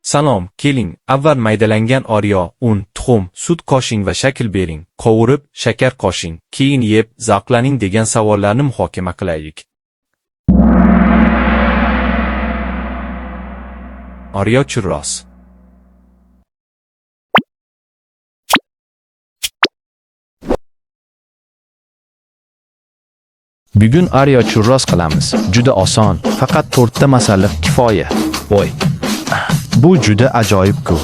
Salom, keling, avval maydalangan Oreo, un, tuxum, sut qo'shing va shakl bering, qovurib, shakar qo'shing, keyin yeb, zavqlaning degan savollarni muhokama qilaylik. Oreo churros. Bugun Oreo churros qilamiz. Juda oson, faqat to'rtta masalliq kifoya. Voy. Bu juda ajoyib-ku.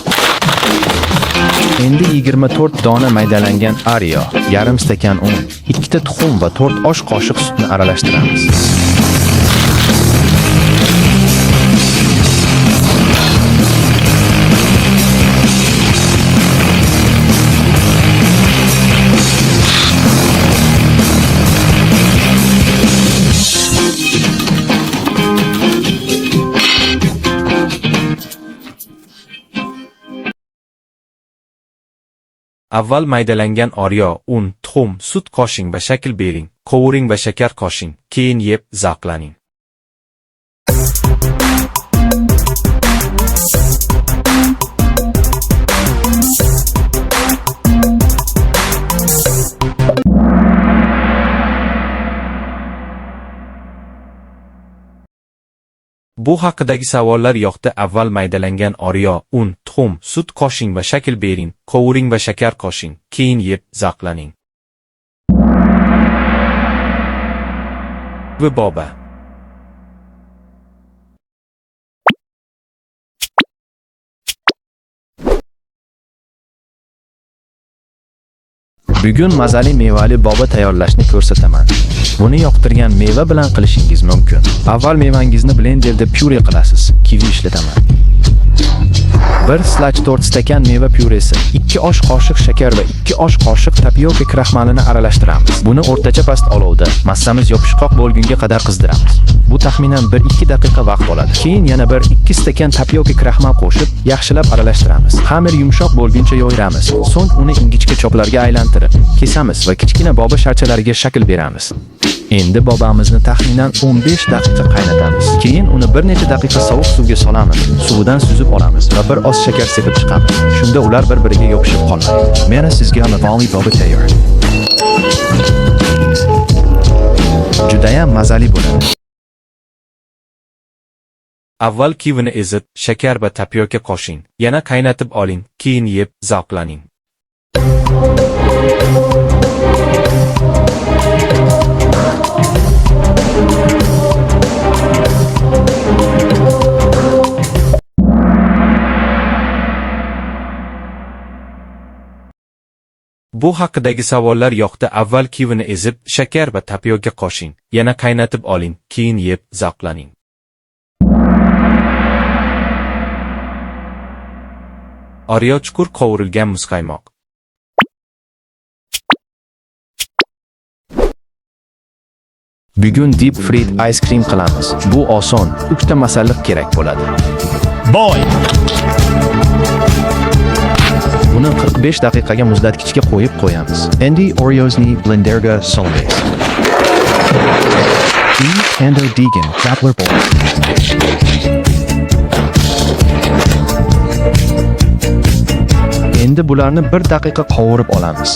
Endi 24 dona maydalangan Oreo, yarim stakan un, ikkita tuxum va 4 osh qoshiq sutni aralashtiramiz. Avval maydalangan Oreo, un, tuxum, sut qo'shing va shakl bering, qovuring va shakar qo'shing, keyin yeb, zavqlaning. Bu haqidagi savollar yoqda. Avval maydalangan Oreo, un, tuxum, sut qo'shing va shakl bering, qovuring va shakar qo'shing, keyin yeb, zavqlaning. Va boba. Bugun mazali mevali boba tayyorlashni ko'rsataman. Buni yoqtirgan meva bilan qilishingiz mumkin. Avval mevangizni blenderda pyure qilasiz. Kivi ishlataman. 1 slash 4 stakan meva pyuresi, 2 osh qoshiq shakar va 2 osh qoshiq tapioka kraxmalini aralashtiramiz. Buni o'rtacha past olovda massamiz yopishqoq bo'lgunga qadar qizdiramiz. Bu taxminan 1-2 daqiqa vaqt oladi. Keyin yana 1-2 stakan tapioka kraxmal qo'shib, yaxshilab aralashtiramiz. Xamir yumshoq bo'lguncha yoyiramiz. So'ng uni ingichka choplarga aylantirib, kesamiz va kichkina boba sharchalariga shakl beramiz. Endi bobamizni taxminan 15 daqiqa qaynatamiz. Keyin uni bir necha daqiqa sovuq suvga solamiz. Suvidan suzib olamiz va bir oz shakar sepib chiqamiz. Shunda ular bir-biriga yopishib qolmaydi. Mana sizga mevali boba tayyor. Judayam mazali bo'ladi. Avval kivini ezib, shakar va tapioka qo'shing. Yana qaynatib oling, keyin yeb, zavqlaning. Bu haqidagi savollar yoqda. Avval kivini ezib, shakar va tapioka qo'shing. Yana qaynatib oling, keyin yeb, zavqlaning. Oreo chuqur qovurilgan muzqaymoq. Bugun deep fried ice cream qilamiz. Bu oson. 3 ta masalliq kerak bo'ladi. Boy! Buni 45 daqiqaga muzlatgichga qo'yib qo'yamiz. Endi Oreosni blenderga solamiz. E Kando Degan Grappler Bowl. Endi bularni 1 daqiqa qovurib olamiz.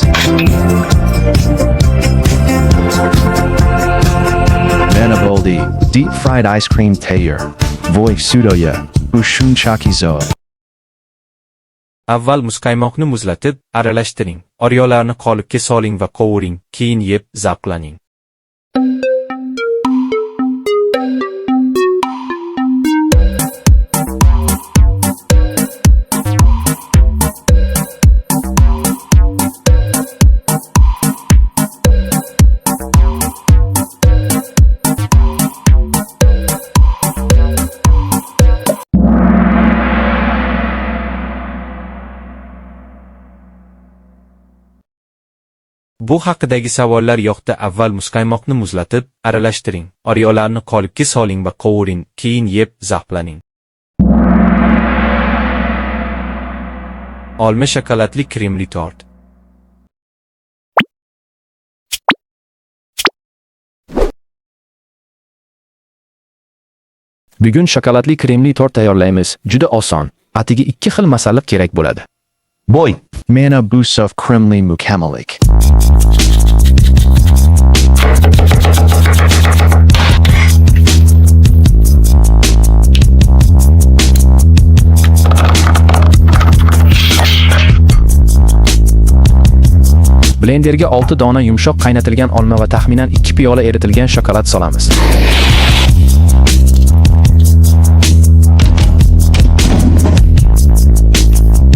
Mana bo'ldi. Deep fried ice cream tayyor. Voy sudoya. Bu shunchaki zo'r. Avval muzqaymoqni muzlatib, aralashtiring. Oreolarni qolipga soling va qovuring, keyin yeb, zavqlaning. Bu haqidagi savollar yoqda. Avval muzqaymoqni muzlatib, aralashtiring. Oreolarni qolipga soling va qovuring, keyin yeb, zavqlaning. Olma shokoladli kremli tort. Bugun shokoladli kremli tort tayyorlaymiz. Juda oson. Atigi ikki xil masalliq kerak bo'ladi. Voy, mana bu suf kremli mukammallik. Blenderga 6 dona yumshoq qaynatilgan olma va taxminan 2 piyola eritilgan shokolad solamiz.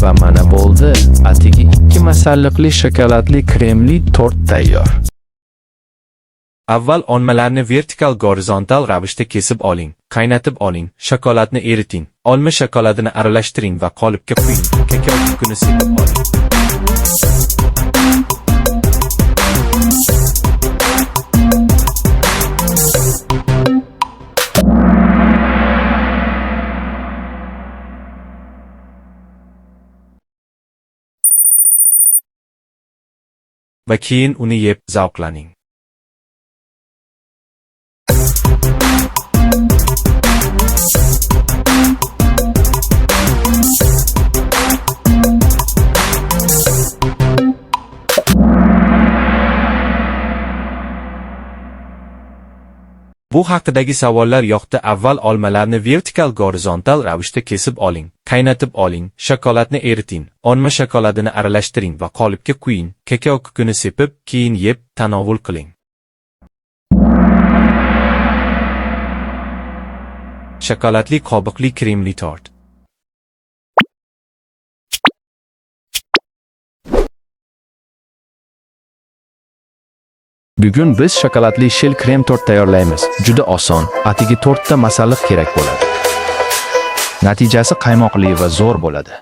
Va mana bo'ldi. Atigi 2 masalliqli shokoladli kremli tort tayyor. Avval olmalarni vertikal gorizontal ravishda kesib oling, qaynatib oling, shokoladni eriting, olma shokoladini aralashtiring va qolipga quying, kakao kukuni sepib oling. Va keyin uni yeb zavqlaning. Bu haqidagi savollar yoqdi. Avval olmalarni vertikal gorizontal ravishda kesib oling, qaynatib oling, shokoladni eriting, olma shokoladini aralashtiring va qolipga quying, kakao kukuni sepib, keyin yeb, tanovul qiling. Shokoladli qobiqli kremli tort. Bugun biz shokoladli shell krem tort tayyorlaymiz. Juda oson. Atigi tortda masalliq kerak bo'ladi. Natijasi qaymoqli va zo'r bo'ladi.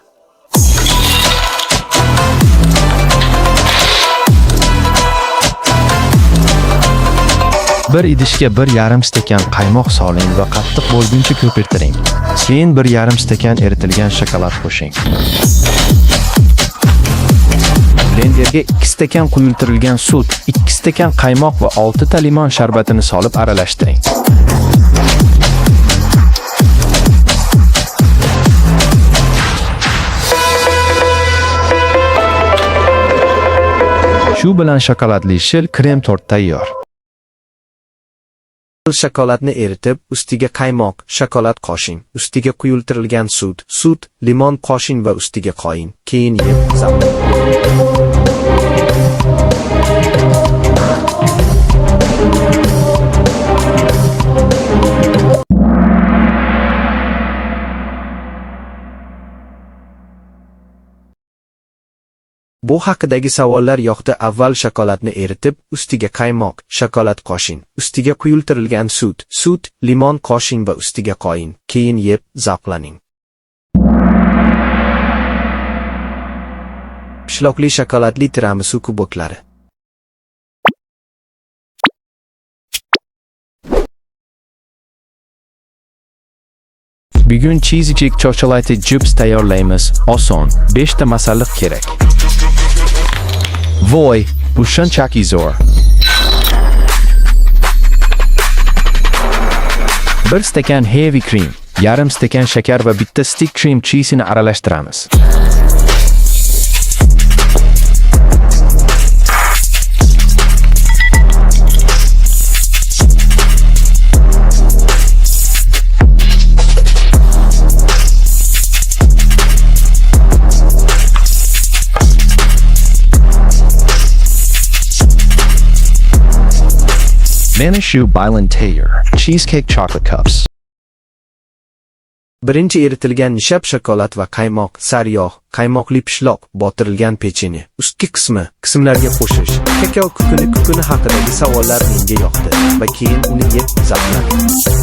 Bir idishga 1,5 stakan qaymoq soling va qattiq bo'lguncha ko'pirtiring. Keyin 1,5 stakan eritilgan shokolad qo'shing. Blenderga 2 stakan quyultirilgan sut, 2 stakan qaymoq va 6 ta limon sharbatini solib aralashtiring. Shu bilan shokoladli shil krem tort tayyor. Shokoladni eritib, ustiga qaymoq, shokolad qo'shing, ustiga quyultirilgan sut, limon qo'shing va ustiga qo'ying. Keyin yeb zavqlaning. Bu haqidagi savollar yoqdi. Avval shokoladni eritib, ustiga qaymoq, shokolad qo'shing, ustiga quyultirilgan sut, limon qo'shing va ustiga qo'ying. Keyin yeb zavqlaning. Pishloqli shokoladli tiramisu kuboklari. Bugun cheesecake chocolate chips tayyorlaymiz. Oson, 5 ta masalliq kerak. Voy, bu shunchaki zo'r. 1 stakan heavy cream, yarim stakan shakar va bitta stick cream cheese'ini aralashtiramiz. Manishu Bilan Tayyor Cheesecake Chocolate Cups. Birinchi eritilgan nishab shokolad va qaymoq, sariyog', qaymoqli pishloq, botirilgan pechenye, ustki qismi, qismlarga qo'shish, kakao kukuni haqidagi savollar menga yoqdi va keyin uni yeb zavqlaning.